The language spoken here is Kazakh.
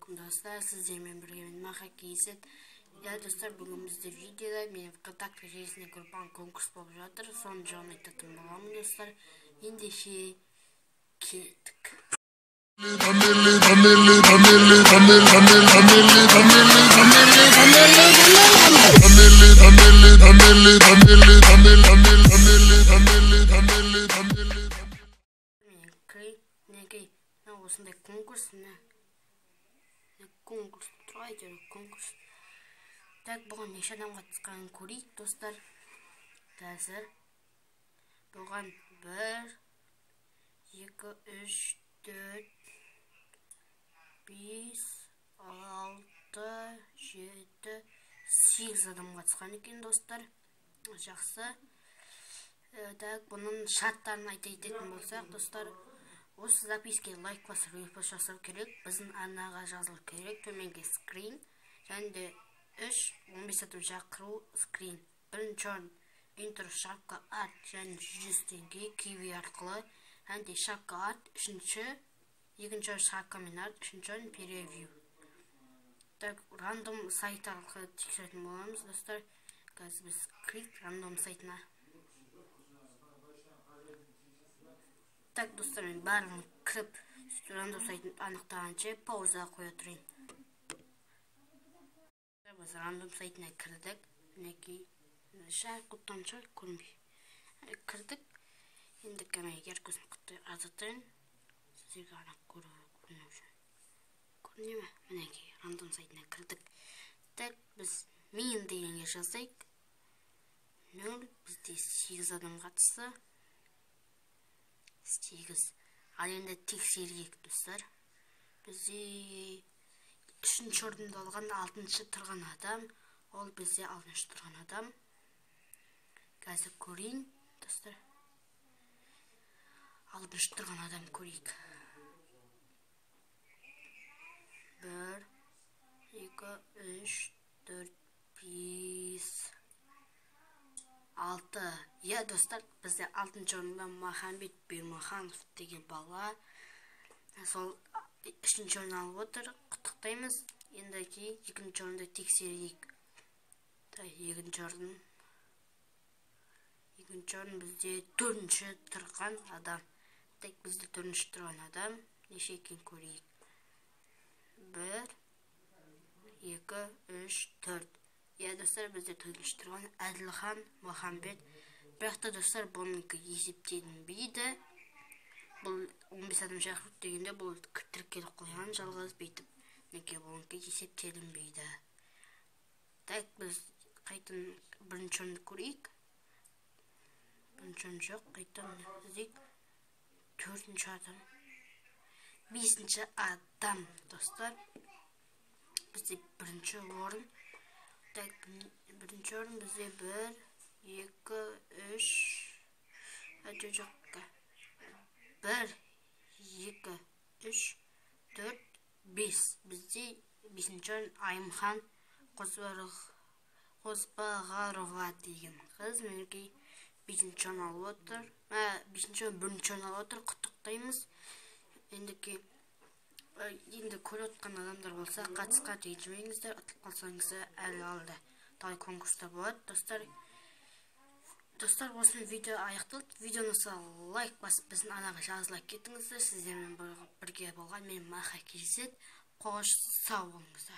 Ассалаумағалейкум, достар! Сіздермен бірге мен, Маха Кейсет. Иә, достар, бүгін бізде видеода мен ВКонтакте желісінде группаның конкурс болып жатыр, соның жауабын айтатын боламын, достар. Ендеше кеттік. Осындай конкурс, конкурс тұр әйтеуір, конкурс. Так, бұған неше адам қатысқанын көрейік, достар. Қазір бұған 1, 2, 3, 4, 5, 6, 7, 8 адам қатысқан екен, достар. Жақсы. Так, бұның шарттарын айта кететін болсақ, достар, осы записке лайк басып, репост жасау керек, біздің арнаға жазылу керек, төменге скрин, және де 3-15 адам шақыру скрин. Бірінші орын интро шапка арт және 100 теңге киви арқылы, және де шапка арт, үшінші, екінші орын шапкамен арт, үшінші орын превью. Так, рандом сайт арқылы тексеретін боламыз, достар. Қазір біз кірейік рандом сайтына. Так, достар, мен барлығын кіріп рандом сайтын анықтағанша пауза қоя тұрайын. Біз рандом сайтына кірдік. Мінекей, шай құттан шығар, көрінбей. Кірдік. Енді камера яркосын құтты азайтайын. Сіздерге анық көріну үшін. Көріне ме? Мінекей, рандом сайтына кірдік. Так, біз мен дегенге жазайық. 0, бізде 8 адам қатысты. 8. Ал енді тексерейік, достар. Бізде үшінші орынды алған алтыншы тұрған адам, ол бізде алтыншы тұрған адам. Қазір көрейін, достар. Алтыншы тұрған адам көрейік. 1, 2, 3, 4, 5, 6. Иә, достар, бізде алтыншы орында Махамбет Беймаханов деген бала. Сол үшінші орын алып отыр. Құттықтаймыз. Енді екінші орынды тексерейік. Екінші орын. Екінші орын бізде төртінші тұрған адам. Так, бізде төртінші тұрған адам неше екен көрейік. 1, 2, 3, 4. Иә, достар, бізде төртінші тұрған Әділхан Махамбет. Бірақ та, достар, бұныкі есептелінбейді. Бұл 15 адам шақыру дегенде бұл тіркеліп қойған жалғыз бүйтіп. Неге бұныкі есептелінбейді. Так, біз қайтадан бірінші орынды көрейік. Бірінші орын жоқ, қайтадан іздейік. Төртінші адам. Бесінші адам, достар. Бізде бірінші орын. Так, бірінші орын бізде 1, 2, 3, жоқ, 1, 2, 3, 4, 5. Бізде бесінші орын Айымхан Қозбағарова деген қыз. Мінекей, бесінші орын алып отыр. Бесінші орын, бірінші орын алып отыр. Құттықтаймыз. Енді көріп отқан адамдар болса, қатысқа ренжімеңіздер, ұтылып қалсаңыздар әлі алда талай конкурстар болады, достар. Достар, осымен видео аяқталды. Видеоны лайк басып, біздің арнаға жазыла кетіңіздер. Сіздермен бірге болған мен, Маха Кейсет. Қош, сау болыңыздар.